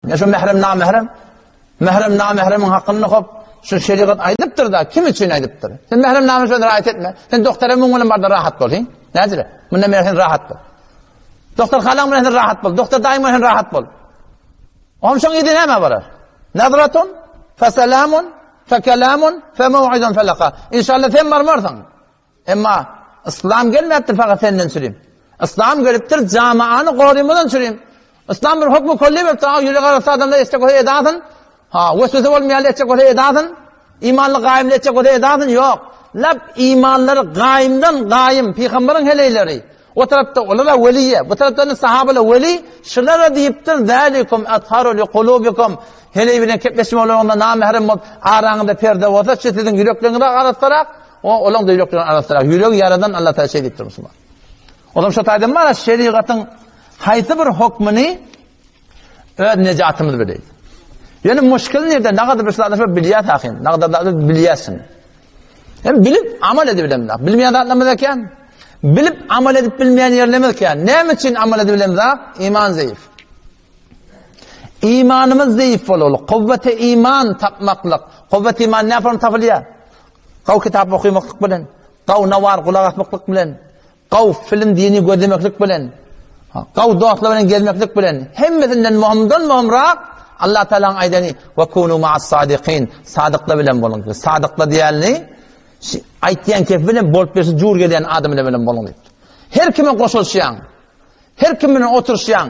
Ýa şu mährem namährem? Mährem namähremiň hakynda hop şu şerigat aýdypdyr-da, kim üçin aýdypdyr? Sen mährem namährem rahat etme. Sen doktora muň bilen barda rahat bol, hi? Näzire? Mundan bäri sen rahat bol. Doktor halaň bilen sen rahat bol. Doktor daýyň bilen sen rahat bol. Onsoň ýedi näme bolar? Nazratun, feselamun, fekelamun, femawidun felaka. Inşallah sen barmarsyň. Emma yslam gelmäpdir fakat senden çürim. Yslam gelipdir jamaany gorymadan çürim. Yslam bir hukmy kolli beripdir. Ha ýürek arassa adamlar etjek bolsa edasyn. Ha weswese bolmaýan etjek bolsa edasyn. Imanly gaýymly etjek bolsa edasyn. Ýok. Lap imanlary gaýymdan gaýym pygamberiň heleýleri. O tarapda olara weliýe, bu tarapda sahabalar weli, şulara diýipdir, zalikum atharu li kulubikum. Heleý bilen kepleşme bolanda namährem bolup araňyzda perde bolsa, şu siziň ýürekleriňiz arassarak, O olaň da ýüreklerini arassalar. Ýüregi ýaradan Allah Taala şeý diýipdir musulman. Olam şo taýdan bar şerigatyň haýsy bir hukmyny öz nejatymyz bileýin. Ýöne muşkil nirde? Nagada bir zatlar bilýär ahyn. Nagada zatlar bilýärsin. Hem bilip amal edip bilemzok. Bilmeýän zatlarymyz eken. Bilip amal edip bilmeýän ýerlerimiz eken. Näme üçin amal edip bilemzok? Iman zeýif. Imanymyz zeýif bolaly. Kuwwete iman tapmaklyk. Kuwwet iman näme tapylýar? Gaw kitap okymaklyk bilen, gaw nawar gulak asmaklyk bilen, gaw film dini gözlemeklik bilen, gaw dostlar bilen gezmeklik bilen, hemmesinden möhümden möhümrak Allah Taalanyň aýdany we kunu ma'as sadikin, sadyklar bilen boluň. Sadyklar diýenini aýtýan kefi bilen bolup berşi jur gelýän adam bilen boluň diýipdir. Her kime goşulyşýaň, her kim bilen oturyşýaň,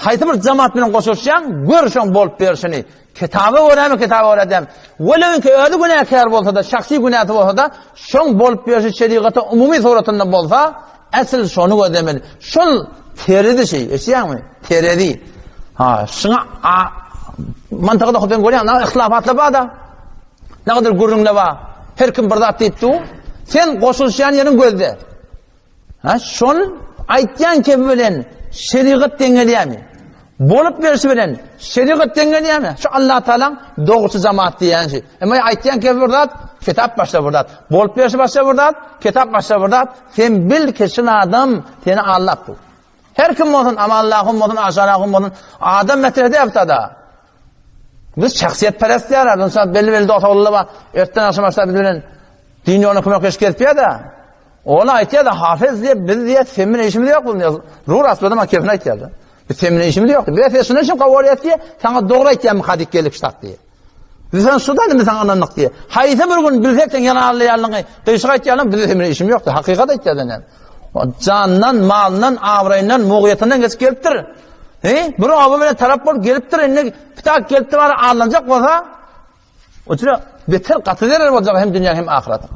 Haýsy bir jemaat bilen goşulyşýaň, gör şoň bolup berşini. Kitaba görämi, kitaba görä däl. Welewinki özi günäkär bolsa-da, şahsy günäsi bolsa-da, şoň bolup berşi şerigata umumy suratynda bolsa, esl şony gözlemeli. Şol terezi şeý, eşidýäňmi? Terezi. Ha, şuňa mantykda hop görýäň, näme ihtilafatlar bar-da. Näme gürrüňler bar. Her kim bir zat diýip dur. Sen goşulyşýan ýeriň gözle. Ha, şol aýtýan kebi bilen şerigat deň gelýärmi? Bolup berşi bilen şerigat deň gelýärmi? Şu Allah Taalaň dogruçy jamaat diýýän şey. Emma aýtýan kebi bir zat, kitap başga bir zat. Bolup berşi başga bir zat, kitap başga bir zat. Sen bil ki şul adam seni aldap dur. Her kim bolsun, Amanlahum bolsun, Aşanahum bolsun, adam meselesi ýapsa-da. Biz şahsyýetperest diýýärler. Ynsan belli-belli dost-ogullar bar. Ertden agşam başlap biz bilen din ýoluna kömekleşip gezip ýa-da. Ol aýtýar-da, Hafez diýip, biz diýýär, sen bilen işimiz ýok diýýär. Rur aslynda maňa kefini aýtýar-da. Biz sen bilen işimiz ýok. Biz sen şundan üçin gowy bolýar diýýär, saňa dogry aýtýarmy hadyk gelip ştat diýýär. Biz sen şudan indi saňa ynandyk diýýär. Haýsy bir gün bilsek sen ýalan alýanlygyňy, gyşyk aýtýanlygyňy, bizde sen bilen işim ýok diýýär. Hakykat aýtýar sen. Jandan, malyndan, abraýyndan, mugyýetinden geçip gelipdir. He? Bir oba bilen tarap bolup gelipdir, indi pitak gelipdir, bara allanjak bolsa, o beter gaty zerer boljak hem dünýä hem ahyretde.